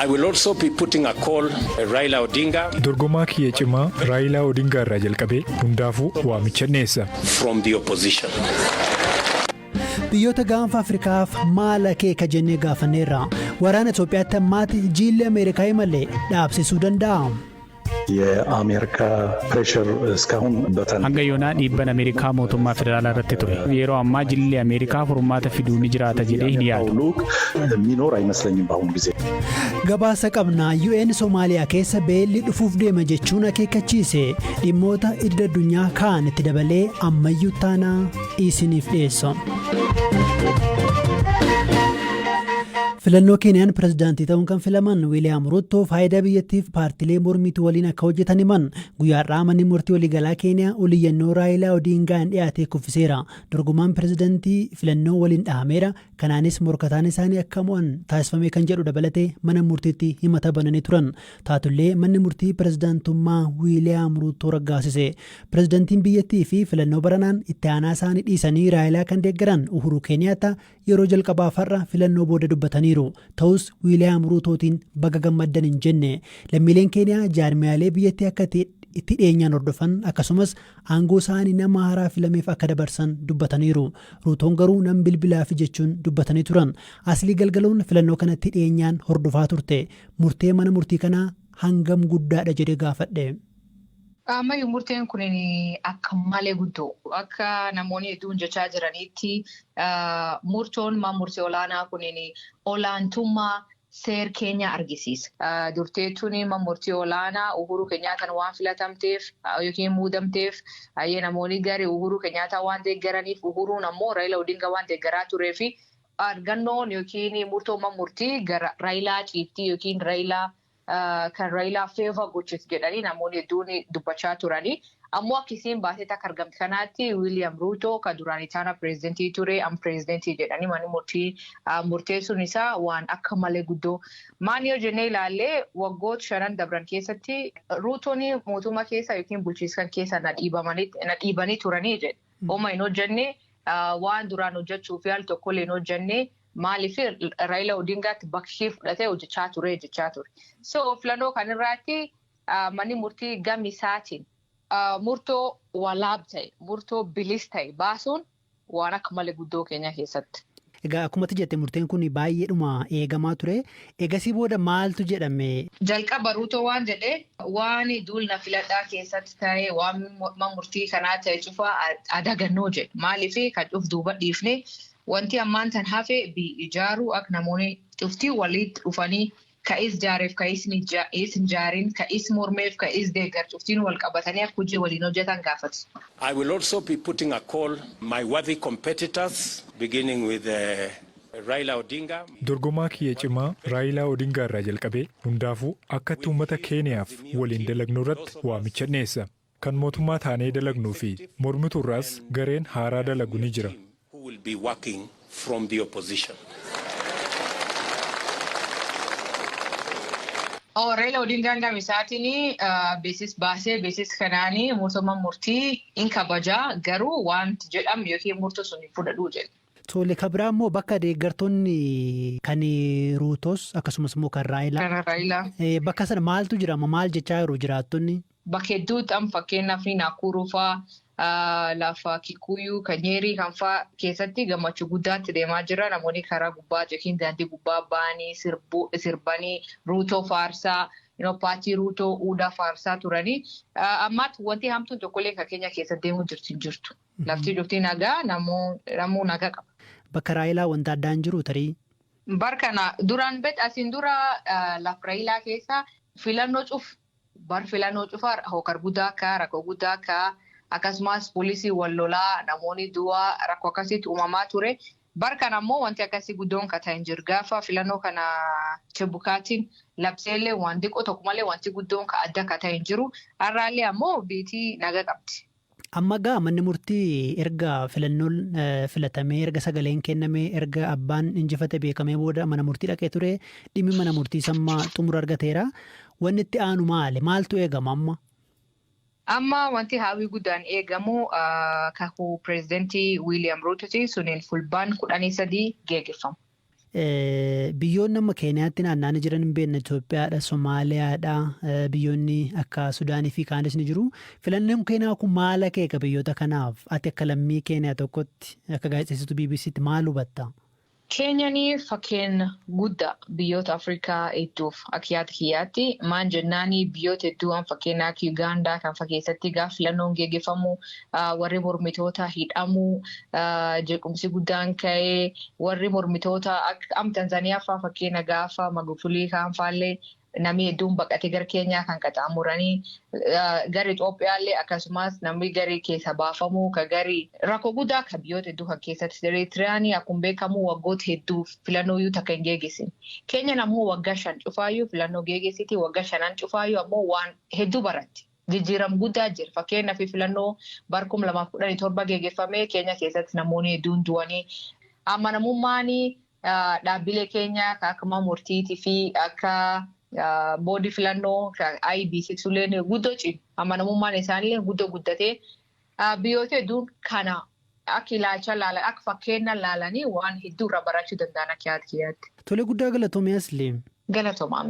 I will also be putting a call Raila Odinga. Dorgomaa kiyya cimaa Raayilaa Odingaa irraa jalqabee hundaafuu waamicha dhiyeessa. From the opposition. Biyyoota gaanfa Afrikaaf maal akeeka jennee gaafanneerra. Waraana Itoophiyaatti ammaatti jiilli Ameerikaa imalee dhaabsisuu danda'a. የአሜሪካ ፕሬሸር እስካሁን በተን Hanga yoonaa dhiibban Ameerikaa mootummaa federaalaa irratti ture. Yeroo ammaa jilli Ameerikaa furmaata fiduu ni jiraata jedhee hin yaadu. ልዑክ የሚኖር አይመስለኝም በአሁኑ ጊዜ። Gabaasa qabna. UN Somaaliyaa keessa beelli dhufuuf deema jechuun akeekkachiise. Dhimmoota idil addunyaa kaan itti dabalee ammayyuu taanaa isiniif dhiyeessa. Filannoo Keeniyaan pirezidaantii ta'uun kan filaman Wiiliyaam Ruuttoo faayidaa biyyattiif paartilee mormituu waliin akka hojjetan himan. Guyyaa har'aa manni murtii waliigalaa Keeniyaa oliyyannoo Raayilaa Odiingaan dhiyaatee kuffiseera. Dorgomaan pirezidaantii filannoo waliin dhahameera. Kanaanis morkataan isaanii akka mo'an taasifame kan jedhu dabalatee mana murtiitti himata bananii turan. Taatullee manni murtii pirezidaantummaa Wiiliyaam Ruuttoo raggaasise. Pirezidaantiin biyyattii fi filannoo baranaan itti aanaa isaanii dhiisanii Raayilaa kan deeggaran Uhuru Keeniyaata yeroo jalqabaaf har'a filannoo booda dubbataniiru. Ta'us Wiiliyaam Ruutootiin baga gammaddan hin jenne. Lammiileen Keeniyaa jaarmiyaalee biyyattii akka itti dhiyeenyaan hordofan akkasumas aangoo isaanii nama haaraa filameef akka dabarsan dubbataniiru. Ruutoon garuu nan bilbilaafi jechuun dubbatanii turan. Aslii Galgaloon filannoo kanatti dhiyeenyaan hordofaa turte. Murtee mana murtii kanaa hangam guddaadha jedhee gaafadhe. Ammayyuu murteen kun akka malee guddoo akka namoonni hedduun jechaa jiranitti, murtoon mana murtii olaanaa kun olaantummaa seer keenya argisiisa. Durteettuun mana murtii olaanaa Uhuru Kenyaattaan waan filatamteef yookiin muudamteef, namoonni garee Uhuru Kenyaattaa waan deeggaraniif, Uhuruun ammoo Raayilaa Odingaa waan deeggaraa tureefi, argannoon yookiin murtoon mana murtii gara Raayilaa ciiftii yookiin Raayilaa kan Raayilaa favor gochis jedhanii namoonni hedduun dubbachaa turanii. Ammoo akka isiin baatee akka argamte kanaatti, Wiiliyaam Ruutoo kan duraan itti pireezidentii ture amma pireezidentii jedhanii manni murtii murteessuun isaa waan akka malee guddoo. Maal yoo jennee ilaallee, waggoota 5n dabran keessatti Ruutoon mootummaa keessa yookiin bulchiinsa keessa na dhiibanii turanii jedhe. Homaa hin hojjenne, waan duraan hojjechuuf yaalu tokkollee hin hojjenne. Maaliif Raayilaa Odingaatti bakka fudhatee hojjechaa ture jechaa ture. So filannoo kanarraatti manni murtii gama isaatiin murtoo walaab ta'e, murtoo bilis ta'e baasuun waan akka malee guddoo keenya keessatti. Egaa akkuma jette, murteen kun baay'eedhuma eegamaa ture. Egasii booda maaltu jedhame? Jalqaba Ruutoo waan jedhee, waan duulna filadhaa keessatti ta'e, waan murtii kanaa ta'e cufaa adagannoo jedhe. Maaliif kan cuf duuba dhiifne, wanti ammaan tan hafe ijaaruu, akka namoonni cuftii walitti dhufanii ka'is jaareef, ka'is hin jaarin, ka'is mormeef, ka'is deeggar, cuftiin wal qabatanii akka hojii waliin hojjetan gaafatu. I will also be putting a call my worthy competitors, beginning with Raila Odinga. Dorgomaa kiyya cimaa Raayilaa Odingaa irraa jalqabee hundaafuu akkatti uummata Keeniyaaf waliin dalagnu irratti waamicha dhiyeessa. Kan mootummaa taanee dalagnuu fi mormituu irraas gareen haaraa dalagu ni jira. Who will be working from the opposition. Raila Odingaan gama isaatiin beeksisa baasee, beeksisa kanaanii mootummaan murtii hin kabajaa, garuu wanti jedhamu yookiin murtoo sun fudhadhuu jedhe. Tole, kan biraa immoo bakka deeggartoonni kan Ruutos akkasumas immoo kan Raayilaa. Kan Raayilaa. Bakka sana maaltu jira? Maal jechaa jiru jiraattonni? Bakka hedduutti amma fakkeenyaaf Naakkuruu fa'aa, lafa Kikuyyuu, kan Nyeerii kan fa'aa keessatti gammachuu guddaatti deemaa jira. Namoonni karaa gubbaa yookiin daandii gubbaa ba'anii sirbanii Ruutoo faarsaa, paartii Ruutoo UDA faarsaa turanii. Ammaatti wanti hamtuun tokkollee kan keenya keessa deemuu jirtu hin jirtu. Lafti cuftii nagaa, namuu nagaa qaba. Bakka Raayilaa wanta addaan jiru tarii? Barkana duraan bet asiin dura lafa Raayilaa keessa filannoo cuf bar filannoo cufaa hokar guddaa akka rakkoo guddaa akka akkasumas poolisii wal lolaa, namoonni du'aa, rakkoo akkasiitti uumamaa ture. Bar kana ammoo wanti akkasii guddoon kan ta'e hin jiru. Gaafa filannoo kana Chebukaatiin labseellee waan xiqqoo tokko malee wanti guddoon kan adda akka ta'e hin jiru. Har'aallee ammoo biitii naga qabdi. Amma gaa manni murtii erga filannoon filatamee, erga sagaleen kennamee, erga abbaan injifate beekamee booda mana murtii dhaqee ture. Dhimmi mana murtii sammaa xumura argateera. Wanni itti aanu maali? Maaltu eegama amma? Amma wanti hawwii guddaan eegamu kakuu pireezidantii Wiiliyaam Ruutooti. Suniin Fulbaan 13 geggeeffamu. Biyyoonni amma Keeniyaatti naanna'anii jiran hin beekne Itoophiyaadha, Somaaliyaadha, biyyoonni akka Sudaanii fi kaanis ni jiru. Filannoon Keeniyaa kun maal akeeka biyyoota kanaaf? Ati akka lammii Keeniyaa tokkotti, akka gaazexeessituu BBCtti maal hubatta? Keenyaan fakkeenya guddaa biyyoota Afrikaa hedduuf akka yaada kiyyaatti. Maan jennaani, biyyoota hedduu an fakkeenya akka Ugaandaa kan fa keessatti gaafa filannoon geggeeffamu warri mormitoota hidhamuu, jeequmsi guddaan ka'ee, warri mormitoota akka am Tanzaaniyaa fa'aa fakkeenya gaafa Magufulii kaan fa'aallee namni hedduun baqatee gara Keenyaa kan qaxxaamuranii, gara Itoophiyaallee akkasumas namni gari keessa baafamuu ka gari rakkoo guddaa akka biyyoota hedduu kan keessatti. Eritiriyaan akkuma beekamu waggoota hedduu filannoo iyyuu takka hin geggeessine. Keenyaan ammoo waggaa 5 cufaayyuu filannoo geggeessiti. Waggaa shanan cufaayyuu ammoo waan hedduu baratti. Jijjiiram guddaa jira. Fakkeenyaaf, filannoo bara 2017 geggeeffame Keenya keessatti namoonni hedduun du'anii, amanamummaan dhaabbilee keenya akka murtiitii fi akka boordii filannoo IEBC sulleen guddoo cimu. Amanamummaan isaaniillee guddoo guddatee, biyyoota hedduun kana akka ilaalcha laalan, akka fakkeenya laalanii waan hedduu irraa barachuu danda'an akka yaada kiyyaatti. Tole, guddaa galatoomii, Asli. Galatoomaa.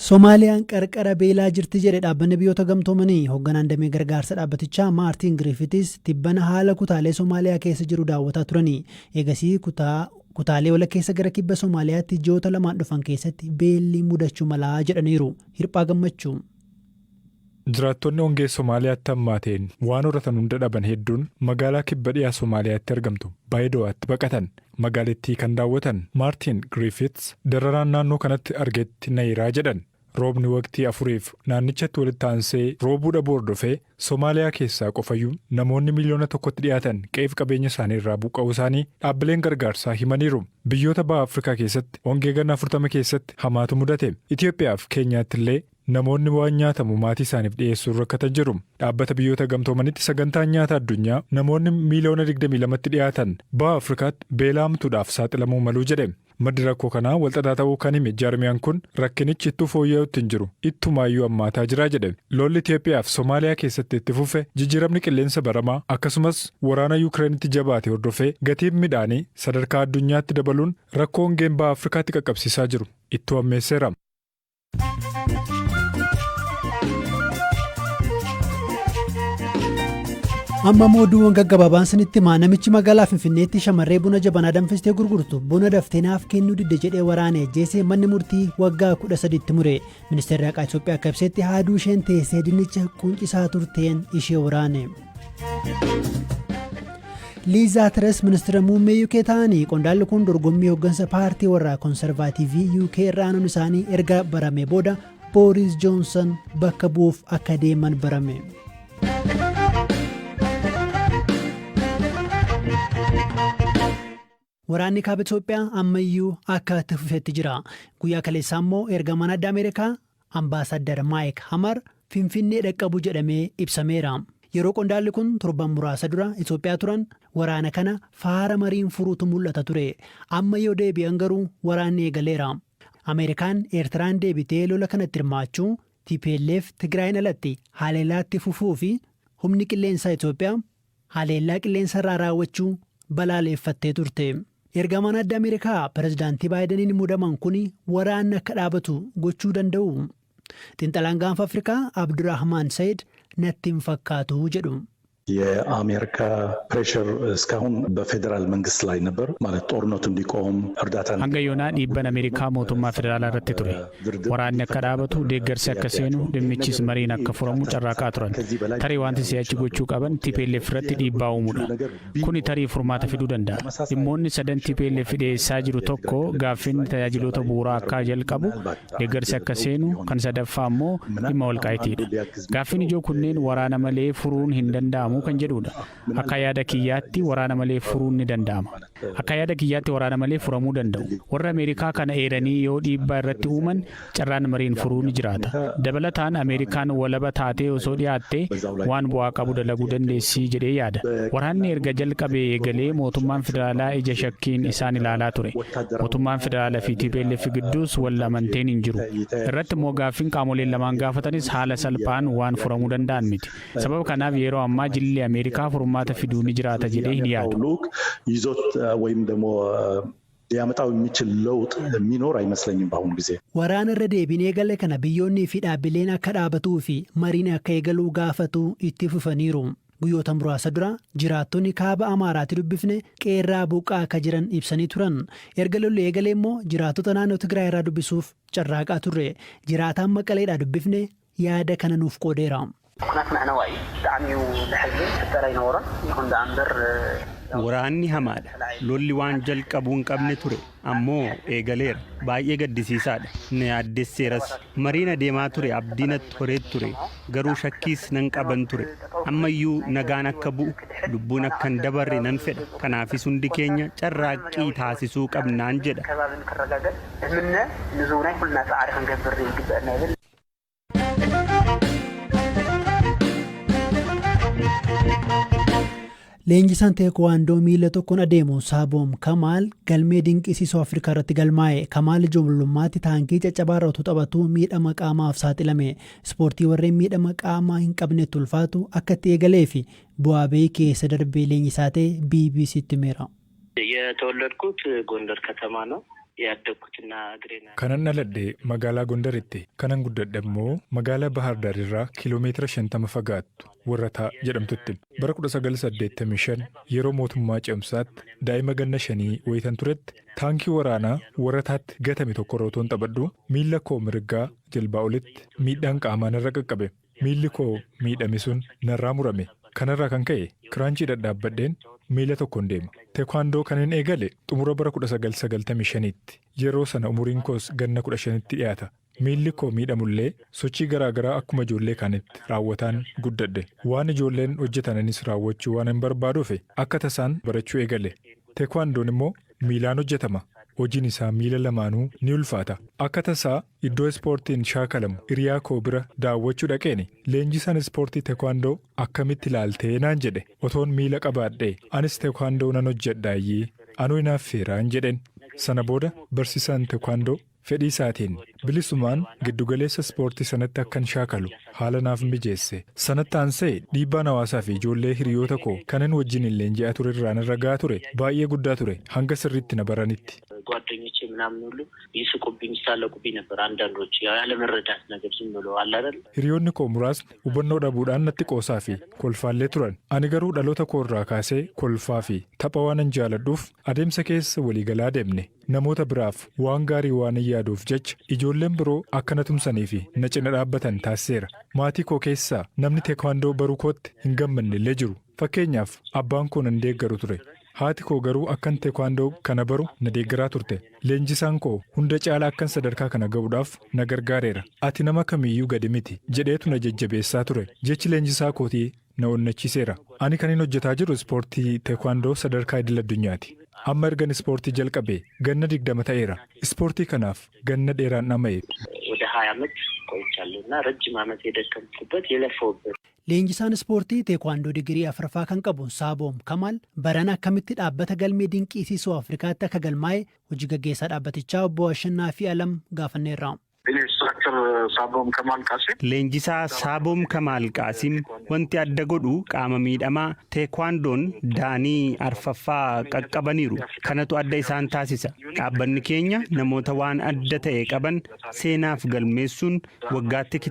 Soomaaliyaan qarqara beelaa jirti jedhe dhaabbanni Biyyoota Gamtoomanii. Hoogganaan damee gargaarsa dhaabbatichaa Maartiin Giriifitis tibbana haala kutaalee Soomaaliyaa keessa jiru daawwataa turanii. Eegasii kutaalee walakkeessa gara kibba Soomaaliyaatti ji'oota 2n dhufan keessatti beelli mudachuu malaa jedhaniiru. Hirphaa Gammachuu. Jiraattonni hongee Somaaliyaatti hammaateen waan horatan hunda dhaban hedduun magaalaa kibba dhiyaa Somaaliyaatti argamtu Baayido'aatti baqatan. Magaalittii kan daawwatan Maartiin Griffiths dararaan naannoo kanatti argetti nayiraa jedhan. Roobni waqtii 4f naannichatti walitti aansee roobuu dhabuu hordofee Somaaliyaa keessaa qofayyuu namoonni miliyoona 1tti dhiyaatan qe'eef qabeenya isaanii irraa buqqa'uu isaanii dhaabbileen gargaarsaa himaniiru. Biyyoota baha Afrikaa keessatti hongee ganna 40 keessatti hamaatu mudate. Itoophiyaa fi Keenyaatti illee namoonni waan nyaatamu maatii isaaniif dhiyeessuun rakkatan jiru. Dhaabbata Biyyoota Gamtoomanitti Sagantaan Nyaata Addunyaa namoonni miiliyoona 22tti dhiyaatan baha Afrikaatti beela hamtuudhaaf saaxilamuu maluu jedhe. Maddi rakkoo kanaa walxaxaa ta'uu kan hime jaarmiyaan kun, rakkinichi ittuu fooyya'uutti hin jiru, ittumaayyuu hammaataa jira jedhe. Lolli Itoophiyaa fi Somaaliyaa keessatti itti fufe, jijjiiramni qilleensa baramaa, akkasumas waraana Yukireenitti jabaate hordofee gatiin midhaanii sadarkaa addunyaatti dabaluun rakkoo hongeen baha Afrikaatti qaqqabsiisaa jiru ittuu hammeesseera. Amma immoo oduuwwan gaggabaabaan sinitti himaa. Namichi magaalaa Finfinneetti shamarree buna jabanaa danfistee gurgurtu buna daftee naaf kennuu didde jedhee waraane ajjeese manni murtii waggaa 13tti mure. Ministeerri Haqaa Itoophiyaa akka ibsetti, haaduu isheen teessee dinnicha quncisaa turteen ishee waraane. Liiz Tiras ministeera muummee UK ta'anii, qondaalli kun dorgommii hooggansa paartii warraa Konservaatiivii UK irra aanuun isaanii erga barame booda Booris Joonsan bakka bu'uuf akka deeman barame. Waraanni kaaba Itoophiyaa ammayyuu akka itti fufetti jira. Guyyaa kaleessaa immoo ergamaan adda Ameerikaa Ambaasaddar Maayik Hamar Finfinnee dhaqqabu jedhamee ibsameera. Yeroo qondaalli kun torban muraasa dura Itoophiyaa turan waraana kana faara mariin furuutu mul'ata ture. Amma yoo deebi'an garuu waraanni eegaleera. Ameerikaan Eertiraan deebitee lola kanatti hirmaachuu, TPLF Tigraayin alatti haleellaatti fufuu fi humni qilleensaa Itoophiyaa haleellaa qilleensarraa raawwachuu balaaleeffattee turte. Ergamaan adda Ameerikaa pirezidaantii Baayidaniin muudaman kun waraanni akka dhaabatu gochuu danda'u? Xiinxalaan Gaanfa Afrikaa Abdurrahmaan Sayid natti hin fakkaatu jedhu. የአሜሪካ pressure እስካሁን በፌዴራል መንግስት ላይ ነበር፣ ማለት ጦርነቱ እንዲቆም እርዳታ Hanga yoonaa dhiibban Ameerikaa mootummaa federaalaa irratti ture. Waraanni akka dhaabatu, deeggarsi akka seenu, dhimmichis mariin akka furamu carraaqaa turan. Tarii wanti si'achi gochuu qaban TPLF irratti dhiibbaa uumuudha. Kuni tarii furmaata fiduu danda'a. Dhimmoonni sadan TPLF dhiyeessaa jiru tokko gaaffiin tajaajiloota bu'uuraa akka jalqabu, deeggarsi akka seenu, kan sadaffaa immoo dhimma Walqaayitiidha. Gaaffiin ijoo kunneen waraana malee furuun hin danda'amu kan jedhudha. Akka yaada kiyyaatti waraana malee furuun ni danda'ama. Akka yaada kiyyaatti waraana malee furamuu danda'u. Warra Ameerikaa kana eeranii yoo dhiibbaa irratti uuman carraan mariin furuu ni jiraata. Dabalataan Ameerikaan walaba taatee osoo dhiyaatte waan bu'aa qabu dalaguu dandeessii jedhee yaada. Waraanni erga jalqabee eegalee mootummaan federaalaa ija shakkiin isaan ilaalaa ture. Mootummaan federaalaa fi TPLF gidduus wal amanteen hin jiru. Irratti immoo gaaffiin qaamoleen lamaan gaafatanis haala salphaan waan furamuu danda'an miti. Sababa kanaaf yeroo ammaa jilli Jilli Ameerikaa furmaata fiduu ni jiraata jedhee hin yaadu. ልዑክ ይዞት ወይም ደግሞ ሊያመጣው የሚችል ለውጥ የሚኖር አይመስለኝም በአሁኑ ጊዜ። Waraana irra deebiin eegale kana biyyoonnii fi dhaabbileen akka dhaabatuu fi mariin akka eegaluu gaafatu itti fufaniiru. Guyyoota muraasa dura jiraattonni kaaba Amaaraatti dubbifne qeerraa buqqaa akka jiran ibsanii turan. Erga lolli eegalee immoo jiraattota naannoo Tigraay irraa dubbisuuf carraaqaa turre. Jiraataan Maqaleedhaa dubbifne yaada kana nuuf qoodeera. ኩናት መዕነዋ እዩ ብጣዕሚ እዩ ዘሕዝን ፍጠር ኣይነበሮን ይኹን ዳኣ እምበር Waraanni hamaadha. Lolli waan jalqabuu hin qabne ture. Ammoo eegaleera. Baay'ee gaddisiisaadha. Na yaaddesseeras. Mariin adeemaa ture abdii natti horee ture. Garuu shakkiis nan qaban ture. Ammayyuu nagaan akka bu'u lubbuun akka hin dabarre nan fedha. Kanaafis hundi keenya carraaqqii taasisuu qabnaan jedha. ከባቢ ንክረጋገጥ እምነ ንዝውናይ ኩልና ፃዕሪ ክንገብር ይግበአና ይብል። Leenjisaan teekwaandoo miila tokkoon adeemu Saaboom Kamaal galmee dinqisiisoo Afrikaa irratti galmaa'e. Kamaal ijoollummaatti taankii caccabaarra utuu taphatu miidhama qaamaaf saaxilame. Ispoortii warreen miidhama qaamaa hin qabnetti ulfaatu akka itti eegalee fi bu'aa bahii keessa darbee leenjisaa ta'e BBCtti himeera. የተወለድኩት ጎንደር ከተማ ነው ያደግኩትና እግሬን Kanan dhaladhe magaalaa Gondaritti, kanan guddadhe immoo magaalaa Bahar Daar irraa kiiloomeetira 50 fagaattu Warrataa jedhamtutti. Bara 1985 yeroo mootummaa ce'umsaatti daa'ima ganna 5 wayitan turetti taankii waraanaa Warrataatti gatame tokkorra otoon taphadhu miilla koo mirgaa jilbaa olitti miidhaan qaamaa narra qaqqabe. Miilli koo miidhame sun narraa murame. Kanarraa kan ka'e kiraanchii dhadhaabbadheen miila tokkoon deema. Teekwaandoo kanin eegale xumura bara 1995tti. Yeroo sana umuriin koos ganna 15tti dhiyaata. Miilli koo miidhamullee sochii garaagaraa akkuma ijoollee kaanitti raawwataan guddadhe. Waan ijoolleen hojjetananis raawwachuu waan hin barbaaduuf akka tasaan barachuu eegale. Teekwaandoon immoo miilaan hojjetama. Hojiin isaa miila lamaanuu ni ulfaata. Akka tasaa iddoo ispoortiin shaakalamu hiriyaa koo bira daawwachuu dhaqeeni leenjisaan ispoortii teekwaandoo akkamitti ilaaltee naan jedhe. Otoon miila qabaadhee anis teekwaandoo nan hojjedhaayyii anuu hinaaffeeraan jedheen. Sana booda barsiisaan teekwaandoo fedhii isaatiin bilisumaan giddugaleessa ispoortii sanatti akkan shaakalu haala naaf mijeesse. Sanatti aansee dhiibbaan hawaasaa fi ijoollee hiriyoota koo kanan wajjin leenji'aa ture irraan irra gahaa ture baay'ee guddaa ture hanga sirriitti na baranitti. ጓደኞቼ ምናምን ሁሉ ይስቁብኝ ይሳለቁብኝ ነበር። አንዳንዶች ያው ያለመረዳት ነገር ዝም ብሎ አለ አይደል። Hiriyoonni koo muraasni hubannoo dhabuudhaan natti qoosaa fi kolfaallee turan. Ani garuu dhaloota koo irraa kaasee kolfaa fi tapha waanan jaaladhuuf adeemsa keessa waliigalaa deemne. Namoota biraaf waan gaarii waan hin yaaduuf jecha ijoolleen biroo akka na tumsanii fi na cina dhaabbatan taasiseera. Maatii koo keessaa namni teekwaandoo baruu kootti hin gammanne illee jiru. Fakkeenyaaf abbaan koo nan deeggaru ture. Haati koo garuu akkan teekwaandoo kana baru na deeggaraa turte. Leenjisaan koo hunda caalaa akkan sadarkaa kana ga'uudhaaf na gargaareera. Ati nama kamiyyuu gadi miti jedheetu na jajjabeessaa ture. Jechi leenjisaa kootii na onnachiiseera. Ani kanin hojjetaa jiru ispoortii teekwaandoo sadarkaa idil addunyaati. Amma ergan ispoortii jalqabee ganna 20 ta'eera. Ispoortii kanaaf ganna dheeraan dhama'e. ወደ 20 ዓመት ቆይቻለሁ እና ረጅም ዓመት የደከምኩበት የለፋሁበት Leenjisaan ispoortii teekwaandoo digirii afuraffaa kan qabu Saaboom Kamaal barana akkamitti dhaabbata galmee dinqisiisoo Afrikaatti akka galmaa'e hojii gaggeessaa dhaabbatichaa obbo Ashannaa fi Alam gaafanneerra. Leenjisaa Saaboom Kamaal Qaasim wanti adda godhu qaama miidhamaa teekwaandoon daanii arfaffaa qaqqabaniiru. Kanatu adda isaan taasisa. Dhaabbanni keenya namoota waan adda ta'e qaban seenaaf galmeessuun waggaatti